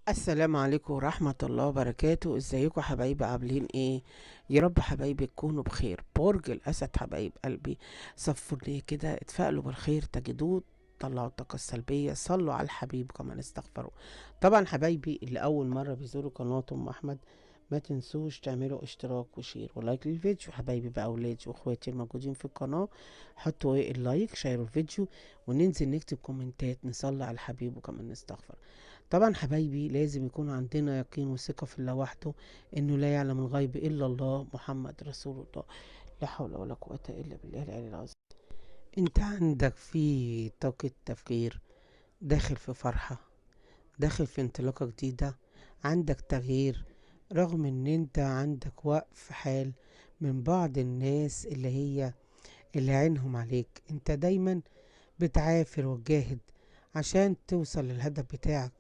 السلام عليكم ورحمة الله وبركاته. ازيكم حبايبي؟ عاملين ايه؟ يا رب حبايبي تكونوا بخير. برج الاسد حبايب قلبي، صفوا ليه كده، اتفائلوا بالخير تجدوه، طلعوا الطاقة السلبية، صلوا على الحبيب كمان استغفروا. طبعا حبايبي اللي اول مرة بيزوروا قناة ام احمد، ما تنسوش تعملوا اشتراك و share و like للفيديو. حبايبي بقى اولادي واخواتي الموجودين في القناة، حطوا ايه ال like، شيروا الفيديو، وننزل نكتب كومنتات، نصلي على الحبيب وكمان نستغفر. طبعا حبايبي لازم يكون عندنا يقين وثقة في الله وحده، انه لا يعلم الغيب الا الله، محمد رسول الله، لا حول ولا قوة الا بالله العلي العظيم. انت عندك في طاقة تفكير، داخل في فرحة، داخل في انطلاقة جديدة، عندك تغيير، رغم ان انت عندك وقف حال من بعض الناس اللي عينهم عليك. انت دايما بتعافر وتجاهد عشان توصل للهدف بتاعك،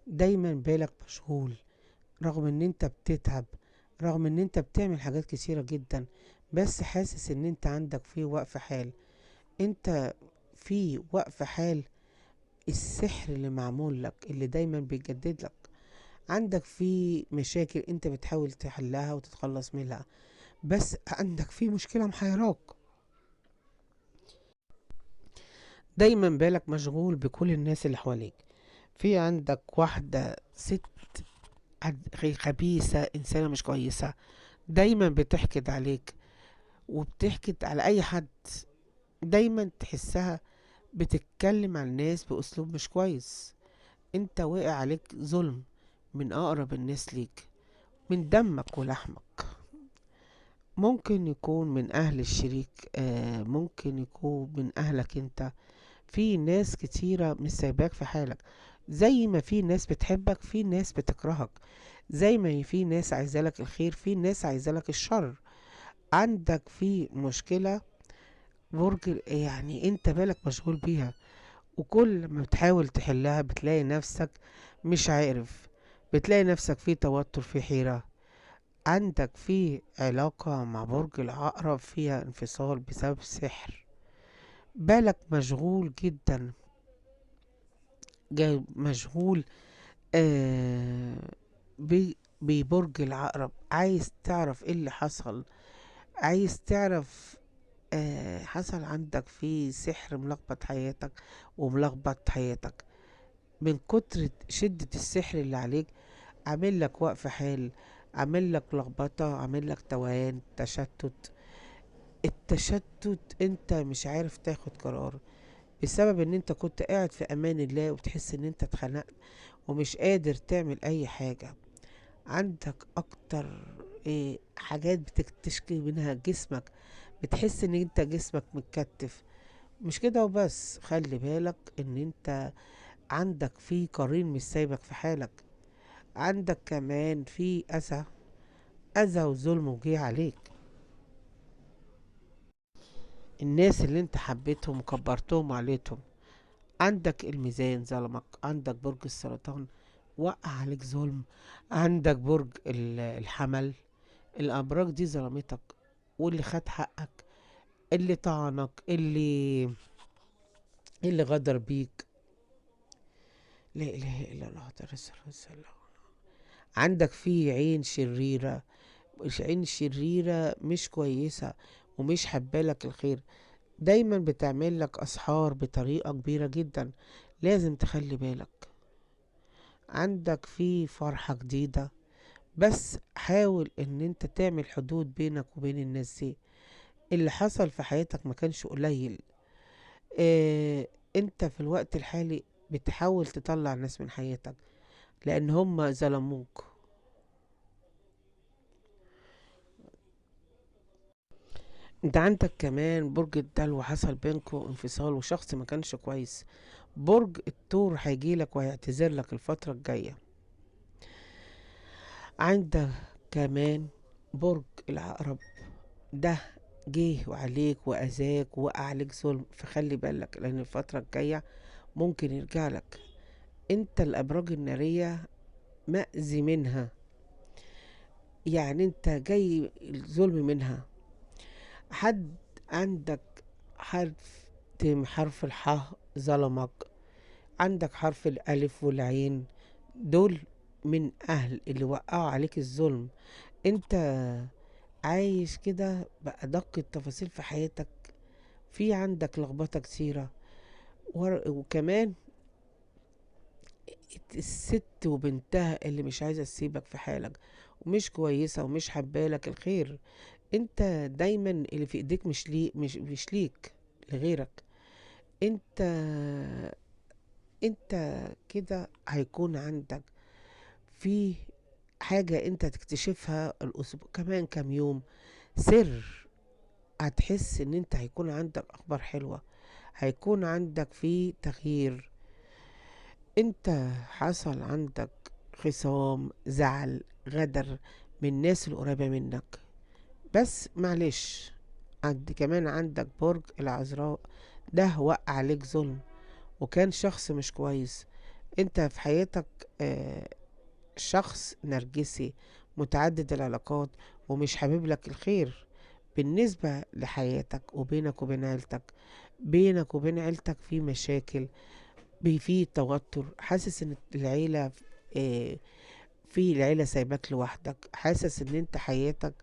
دايما بالك مشغول، رغم ان انت بتتعب، رغم ان انت بتعمل حاجات كتيرة جدا، بس حاسس ان انت عندك في وقف حال. انت في وقف حال، السحر اللي معمول لك اللي دايما بيجدد لك. عندك في مشاكل انت بتحاول تحلها وتتخلص منها، بس عندك في مشكلة محيراك، دايما بالك مشغول بكل الناس اللي حواليك. في عندك واحدة ست خبيثة، إنسانة مش كويسة، دايما بتحقد عليك وبتحقد على أي حد، دايما تحسها بتتكلم عن الناس بأسلوب مش كويس. انت واقع عليك ظلم من أقرب الناس ليك، من دمك ولحمك، ممكن يكون من أهل الشريك، ممكن يكون من أهلك انت. في ناس كتيرة مش سايباك في حالك، زي ما في ناس بتحبك في ناس بتكرهك، زي ما في ناس عايزالك الخير في ناس عايزالك الشر. عندك في مشكلة برج، يعني انت بالك مشغول بيها، وكل ما بتحاول تحلها بتلاقي نفسك مش عارف، بتلاقي نفسك في توتر، في حيرة. عندك في علاقة مع برج العقرب فيها انفصال بسبب سحر، بالك مشغول جدا، جاي مشغول ببرج العقرب، عايز تعرف ايه اللي حصل، عايز تعرف حصل عندك في سحر ملخبط حياتك وملخبط حياتك من كتر شدة السحر اللي عليك، عامل لك وقف حال، عامل لك لخبطة، عامل لك توهان، تشتت. التشتت انت مش عارف تاخد قرار بسبب ان انت كنت قاعد في امان الله وبتحس ان انت اتخنقت ومش قادر تعمل اي حاجة. عندك اكتر حاجات بتشكي منها جسمك، بتحس ان انت جسمك متكتف. مش كده وبس، خلي بالك ان انت عندك في قرين مش سايبك في حالك، عندك كمان في اذى، اذى وظلم وجيه عليك. الناس اللي انت حبيتهم وكبرتهم وعليتهم، عندك الميزان ظلمك، عندك برج السرطان وقع عليك ظلم، عندك برج الحمل، الابراج دي ظلمتك، واللي خد حقك، اللي طعنك، اللي غدر بيك. لا اله الا الله رسول الله. عندك في عين شريرة، عين شريرة مش كويسة ومش حبالك الخير، دايما بتعمل لك اسحار بطريقة كبيرة جدا، لازم تخلي بالك. عندك في فرحة جديدة، بس حاول ان انت تعمل حدود بينك وبين الناس دي. اللي حصل في حياتك ما كانش قليل، انت في الوقت الحالي بتحاول تطلع الناس من حياتك لان هم ظلموك. انت عندك كمان برج الدلو حصل بينكو انفصال وشخص ما كانش كويس. برج الثور هيجيلك وهيعتذر لك الفترة الجاية. عندك كمان برج العقرب ده جه وعليك وأذاك ووقع عليك ظلم، فخلي بالك لأن الفترة الجاية ممكن يرجع لك. انت الأبراج النارية مأذي منها، يعني انت جاي الظلم منها. حد عندك حرف حرف الحاء ظلمك، عندك حرف الألف والعين، دول من أهل اللي وقعوا عليك الظلم. انت عايش كده بأدق التفاصيل في حياتك، في عندك لخبطة كتيرة، وكمان الست وبنتها اللي مش عايزة تسيبك في حالك ومش كويسة ومش حبالك الخير. انت دايما اللي في ايديك مش لي، مش ليك، لغيرك. انت كده هيكون عندك في حاجة انت تكتشفها الاسبوع كمان كام يوم، سر هتحس ان انت هيكون عندك اخبار حلوة، هيكون عندك في تغيير. انت حصل عندك خصام، زعل، غدر من الناس القريبة منك، بس معلش. كمان عندك برج العذراء، ده وقع عليك ظلم وكان شخص مش كويس. انت في حياتك شخص نرجسي متعدد العلاقات ومش حابب لك الخير. بالنسبة لحياتك وبينك وبين عيلتك، بينك وبين عيلتك في مشاكل، في توتر، حاسس ان العيلة، في العيلة سايباك لوحدك، حاسس ان انت حياتك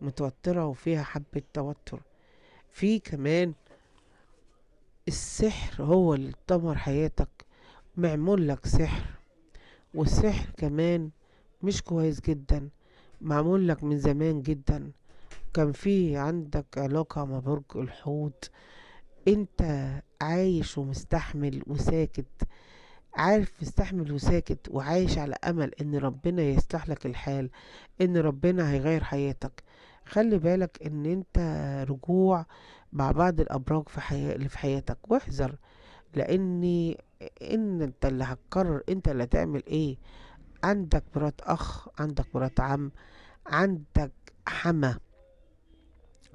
متوترة وفيها حبة توتر. في كمان السحر هو اللي دمر حياتك، معمول لك سحر، والسحر كمان مش كويس جدا، معمول لك من زمان جدا. كان في عندك علاقة مع برج الحوت، انت عايش ومستحمل وساكت، عارف مستحمل وساكت وعايش على امل ان ربنا يصلح لك الحال، ان ربنا هيغير حياتك. خلي بالك ان انت رجوع مع بعض الابراج اللي في حياتك، واحذر، لان ان انت اللي هتقرر انت اللي هتعمل ايه. عندك مرات اخ، عندك مرات عم، عندك حما،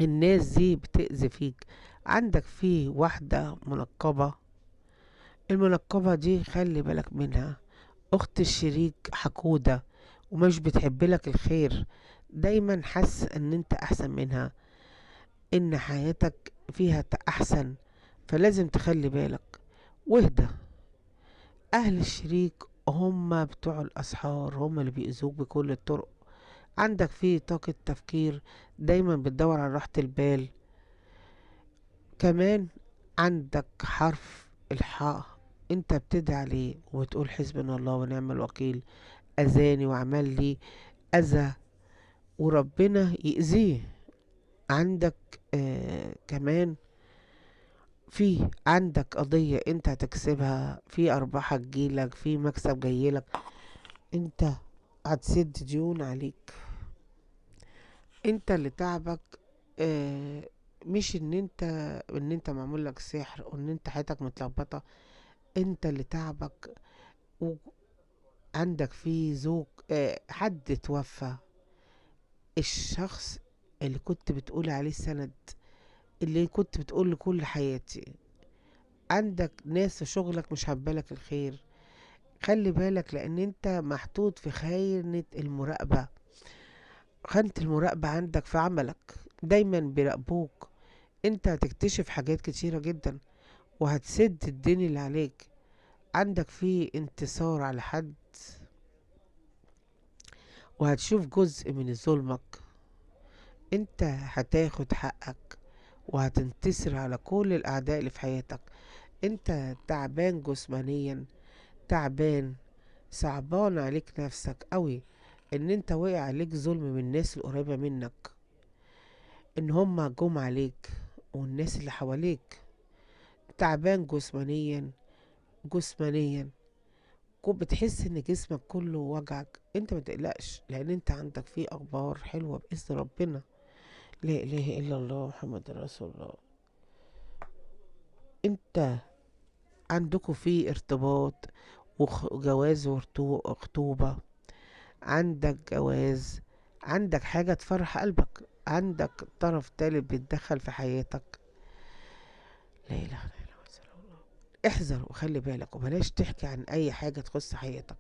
الناس دي بتأذي فيك. عندك في واحدة منقبة، المنقبة دي خلي بالك منها، اخت الشريك حقودة ومش بتحب لك الخير، دايما حاسس ان انت احسن منها، ان حياتك فيها احسن، فلازم تخلي بالك واهدى. اهل الشريك هم بتوع الاسحار، هم اللي بيأذوك بكل الطرق. عندك في طاقة تفكير، دايما بتدور على راحة البال. كمان عندك حرف الحاء، انت بتدعي عليه وبتقول حسبنا الله ونعم الوكيل، اذاني وعمل لي اذى وربنا يأذيه. عندك كمان في عندك قضية انت هتكسبها، في ارباح هتجيلك، في مكسب جايلك، انت هتسد ديون عليك. انت اللي تعبك مش ان انت معمول لك سحر وان انت حياتك متلخبطه، انت اللي تعبك. وعندك في زوج، حد توفى، الشخص اللي كنت بتقول عليه سند، اللي كنت بتقول لكل حياتي. عندك ناس في شغلك مش حبالك الخير، خلي بالك، لان انت محطوط في خانة المراقبة. خانة المراقبة عندك في عملك، دايما بيراقبوك. انت هتكتشف حاجات كتيرة جدا وهتسد الدين اللي عليك. عندك في انتصار على حد، وهتشوف جزء من ظلمك. انت هتاخد حقك وهتنتصر على كل الاعداء اللي في حياتك. انت تعبان جسمانيا، تعبان، صعبان عليك نفسك قوي، ان انت وقع عليك ظلم من الناس القريبة منك، ان هما جم عليك والناس اللي حواليك. تعبان جسمانيا، جسمانيا بتحس ان جسمك كله وجعك. انت ما تقلقش، لان انت عندك فيه اخبار حلوة بإذن ربنا. لا اله الا الله محمد رسول الله. انت عندكوا فيه ارتباط وجواز وخطوبة، عندك جواز، عندك حاجة تفرح قلبك، عندك طرف تالت بيتدخل في حياتك. لا اله الا الله. احذر وخلي بالك، وبلاش تحكي عن اي حاجة تخص حياتك،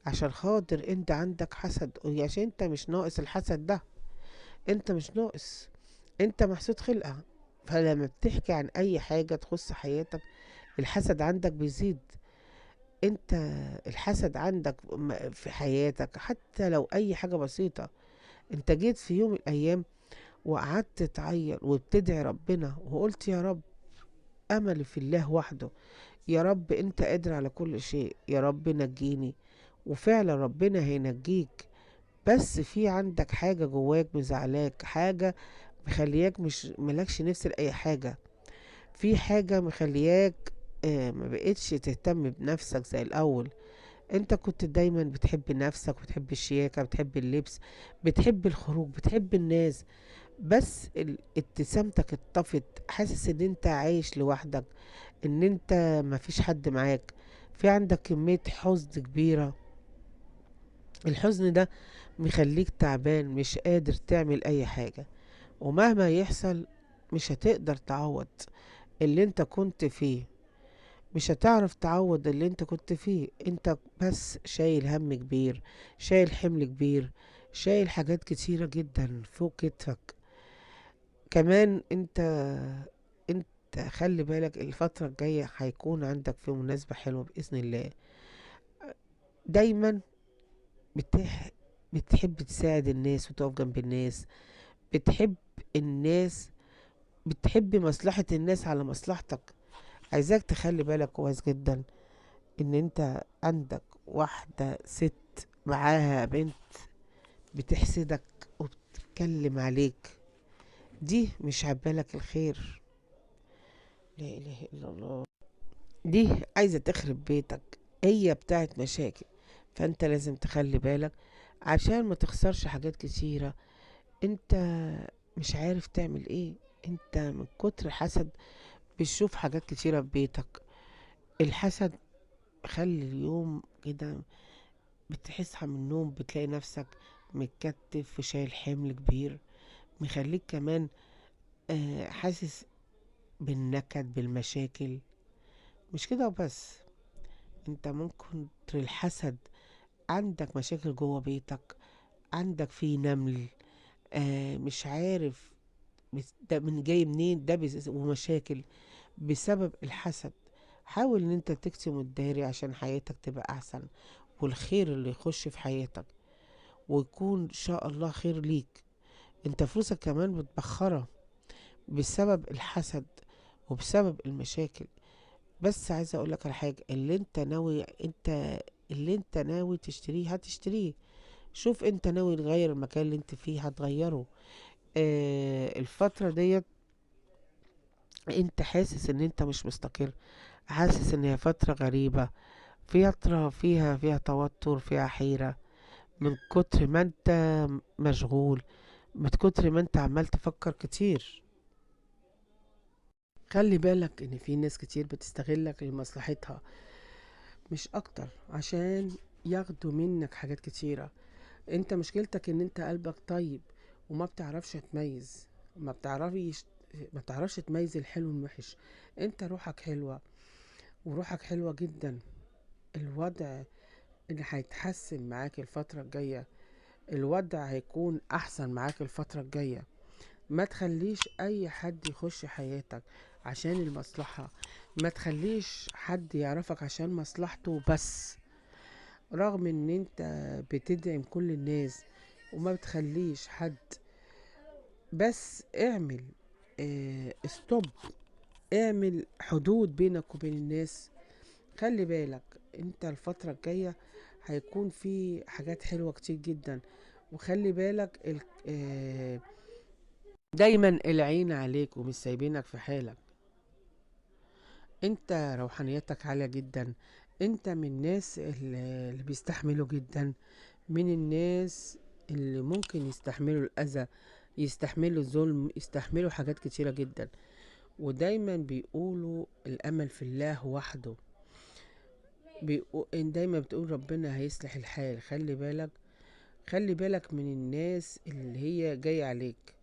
عشان خاطر انت عندك حسد، عشان انت مش ناقص الحسد ده، انت مش ناقص، انت محسود خلقة. فلما بتحكي عن اي حاجة تخص حياتك الحسد عندك بيزيد. انت الحسد عندك في حياتك، حتى لو اي حاجة بسيطة. انت جيت في يوم من الايام وقعدت تعيط وبتدعي ربنا وقلت يا رب املي في الله وحده، يا رب انت قادر على كل شيء، يا رب نجيني. وفعلا ربنا هينجيك، بس في عندك حاجة جواك مزعلاك، حاجة مخلياك مش ملكش نفس لأي حاجة، في حاجة مخلياك ما بقتش تهتم بنفسك زي الأول. انت كنت دايما بتحب نفسك وبتحب الشياكة، بتحب اللبس، بتحب الخروج، بتحب الناس، بس ابتسامتك اتطفت. حاسس ان انت عايش لوحدك، ان انت ما فيش حد معاك، في عندك كمية حزن كبيرة. الحزن ده مخليك تعبان، مش قادر تعمل اي حاجة، ومهما يحصل مش هتقدر تعوض اللي انت كنت فيه، مش هتعرف تعوض اللي انت كنت فيه. انت بس شايل هم كبير، شايل حمل كبير، شايل حاجات كتيرة جدا فوق كتفك. كمان انت خلي بالك الفترة الجاية هيكون عندك في مناسبة حلوة بإذن الله. دايما بتحب تساعد الناس وتقف جنب الناس، بتحب الناس، بتحب مصلحة الناس على مصلحتك. عايزاك تخلي بالك كويس جدا ان انت عندك واحدة ست معاها بنت بتحسدك وبتتكلم عليك، دي مش عبالك الخير. لا اله الا الله. دي عايزة تخرب بيتك، هي بتاعت مشاكل. فانت لازم تخلي بالك عشان ما تخسرش حاجات كتيرة. انت مش عارف تعمل ايه، انت من كتر الحسد بتشوف حاجات كتيرة في بيتك. الحسد خلي اليوم كده بتصحى من النوم بتلاقي نفسك متكتف وشايل حمل كبير، مخليك كمان حاسس بالنكد بالمشاكل. مش كده وبس، انت ممكن الحسد عندك مشاكل جوه بيتك، عندك فيه نمل، مش عارف ده من جاي منين ده، ومشاكل بسبب الحسد. حاول ان انت تكتم الداري عشان حياتك تبقى احسن، والخير اللي يخش في حياتك ويكون ان شاء الله خير ليك. انت فلوسك كمان متبخرة بسبب الحسد وبسبب المشاكل. بس عايزة اقولك على حاجة، اللي انت ناوي تشتريه هتشتريه. شوف انت ناوي تغير المكان اللي انت فيه هتغيره. الفترة ديت انت حاسس ان انت مش مستقر، حاسس ان هي فترة غريبة، فترة فيها توتر، فيها حيرة، من كتر ما انت مشغول، من كتر ما انت عمال تفكر كتير. خلي بالك ان في ناس كتير بتستغلك لمصلحتها مش اكتر، عشان ياخدوا منك حاجات كتيرة. انت مشكلتك ان انت قلبك طيب وما بتعرفش تميز، ما بتعرفش تميز الحلو من الوحش. انت روحك حلوة، وروحك حلوة جدا. الوضع اللي هيتحسن معاك الفترة الجاية، الوضع هيكون احسن معاك الفترة الجاية. ما تخليش اي حد يخش حياتك عشان المصلحة، ما تخليش حد يعرفك عشان مصلحته بس، رغم ان انت بتدعم كل الناس وما بتخليش حد. بس اعمل ستوب، اعمل حدود بينك وبين الناس. خلي بالك انت الفترة الجاية هيكون في حاجات حلوة كتير جدا، وخلي بالك دايما العين عليك ومش سايبينك في حالك. انت روحانيتك عالية جدا، انت من الناس اللي بيستحملوا جدا، من الناس اللي ممكن يستحملوا الأذى، يستحملوا الظلم، يستحملوا حاجات كتيرة جدا. ودايما بيقولوا الأمل في الله وحده، دايما بتقول ربنا هيصلح الحال. خلي بالك، خلي بالك من الناس اللي هي جاية عليك.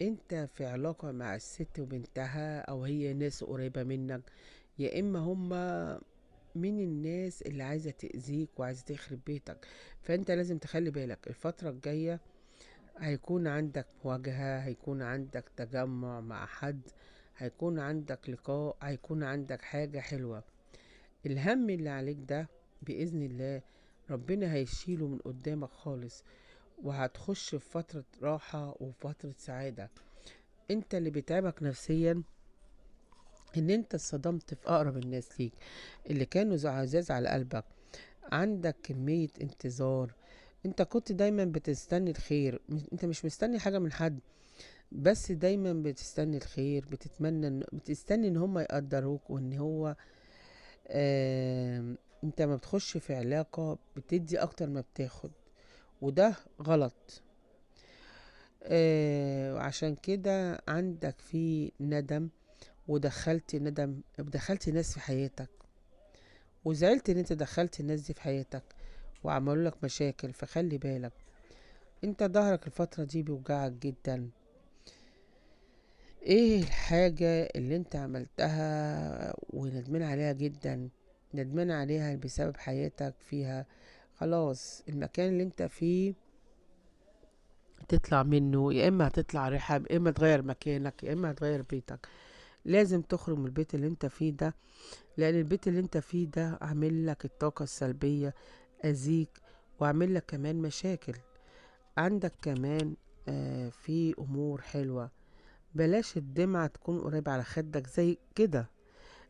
انت في علاقة مع الست وبنتها، او هي ناس قريبة منك، يا اما هما من الناس اللي عايزة تأذيك وعايزة تخرب بيتك. فانت لازم تخلي بالك الفترة الجاية هيكون عندك مواجهة، هيكون عندك تجمع مع حد، هيكون عندك لقاء، هيكون عندك حاجة حلوة. الهم اللي عليك ده بإذن الله ربنا هيشيله من قدامك خالص، وهتخش في فترة راحة وفترة سعادة. انت اللي بيتعبك نفسيا ان انت اتصدمت في اقرب الناس ليك اللي كانوا عزاز على قلبك. عندك كمية انتظار، انت كنت دايما بتستني الخير، انت مش مستني حاجة من حد، بس دايما بتستني الخير، بتتمنى بتستني ان هم يقدروك، وان هو انت ما بتخش في علاقة بتدي اكتر ما بتاخد، وده غلط. عشان كده عندك في ندم، ودخلت ندم، دخلت ناس في حياتك، وزعلت ان انت دخلت الناس دي في حياتك وعملوا لك مشاكل. فخلي بالك، انت ظهرك الفترة دي بيوجعك جدا. ايه الحاجة اللي انت عملتها وندمان عليها جدا، ندمان عليها بسبب حياتك فيها؟ خلاص المكان اللي انت فيه تطلع منه، يا اما هتطلع رحاب، يا اما تغير مكانك، يا اما هتغير بيتك. لازم تخرج من البيت اللي انت فيه ده، لان البيت اللي انت فيه ده عامل لك الطاقة السلبية، اذيك، وعامل لك كمان مشاكل. عندك كمان في امور حلوة، بلاش الدمعة تكون قريبة على خدك زي كده.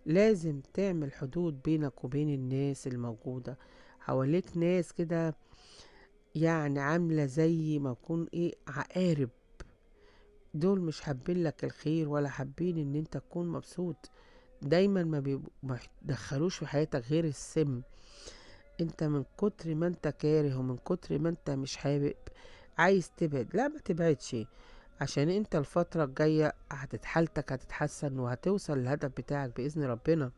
لازم تعمل حدود بينك وبين الناس الموجودة حواليك، ناس كده يعني عاملة زي ما يكون ايه، عقارب، دول مش حابين لك الخير ولا حابين ان انت تكون مبسوط. دايما ما يدخلوش في حياتك غير السم. انت من كتر ما انت كاره ومن كتر ما انت مش حابب، عايز تبعد. لا، ما تبعدش، عشان انت الفترة الجاية حالتك هتتحسن وهتوصل للهدف بتاعك بإذن ربنا.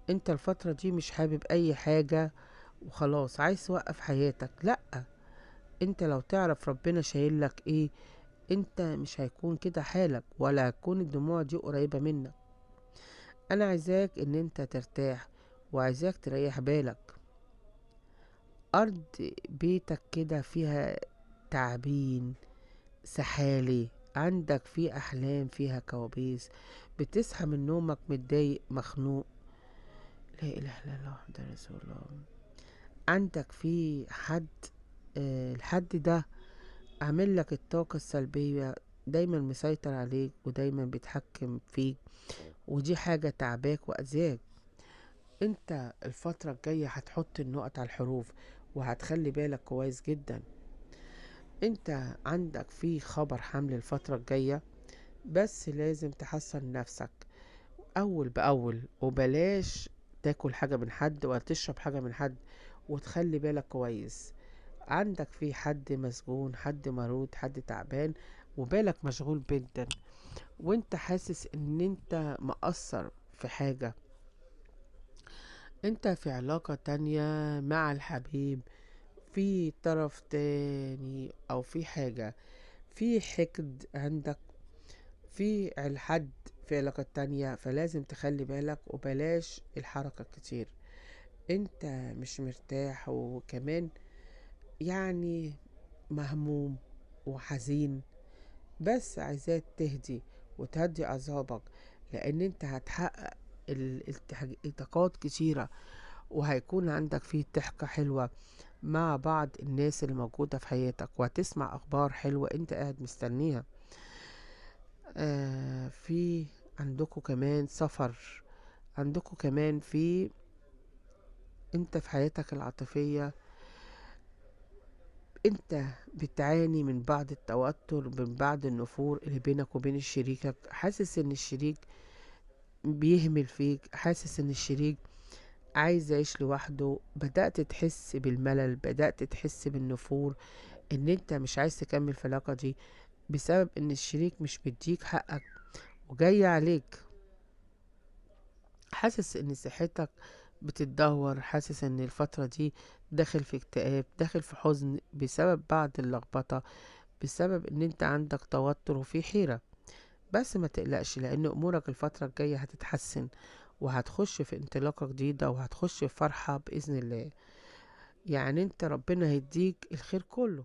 انت الفترة دي مش حابب اي حاجة وخلاص، عايز توقف حياتك. لا، انت لو تعرف ربنا شايل لك ايه، انت مش هيكون كده حالك، ولا هتكون الدموع دي قريبة منك. انا عايزاك ان انت ترتاح، وعايزاك تريح بالك. ارض بيتك كده فيها تعابين، سحالي، عندك في احلام فيها كوابيس، بتصحى من نومك متضايق مخنوق. لا اله الا الله محمد رسول الله. عندك في حد، الحد ده عامل لك الطاقة السلبية، دايما مسيطر عليك ودايما بيتحكم فيك، ودي حاجة تعباك وأذاك. انت الفترة الجاية هتحط النقط على الحروف، وهتخلي بالك كويس جدا. انت عندك في خبر حمل الفترة الجاية، بس لازم تحصن نفسك أول بأول، وبلاش تاكل حاجة من حد ولا تشرب حاجة من حد، وتخلي بالك كويس. عندك في حد مسجون، حد مريض، حد تعبان، وبالك مشغول جدا، وانت حاسس ان انت مقصر في حاجة. انت في علاقة تانية مع الحبيب، في طرف تاني، او في حاجة، في حقد عندك في الحد في علاقة تانية، فلازم تخلي بالك وبلاش الحركة كتير. انت مش مرتاح، وكمان يعني مهموم وحزين، بس عايزاك تهدي وتهدي اعصابك، لان انت هتحقق طاقات كتيرة، وهيكون عندك فيه ضحكة حلوة مع بعض الناس اللي موجودة في حياتك، وهتسمع اخبار حلوة انت قاعد مستنيها. في عندكم كمان سفر، عندكم كمان في انت في حياتك العاطفية انت بتعاني من بعض التوتر، من بعض النفور اللي بينك وبين شريكك. حاسس ان الشريك بيهمل فيك، حاسس ان الشريك عايز يعيش لوحده. بدأت تحس بالملل، بدأت تحس بالنفور، ان انت مش عايز تكمل في العلاقة دي بسبب ان الشريك مش بيديك حقك وجاي عليك. حاسس ان صحتك بتتدهور، حاسس ان الفترة دي داخل في اكتئاب، داخل في حزن بسبب بعض اللخبطة، بسبب ان انت عندك توتر وفي حيرة. بس ما تقلقش، لان امورك الفترة الجاية هتتحسن، وهتخش في انطلاقة جديدة، وهتخش في فرحة بإذن الله. يعني انت ربنا هيديك الخير كله.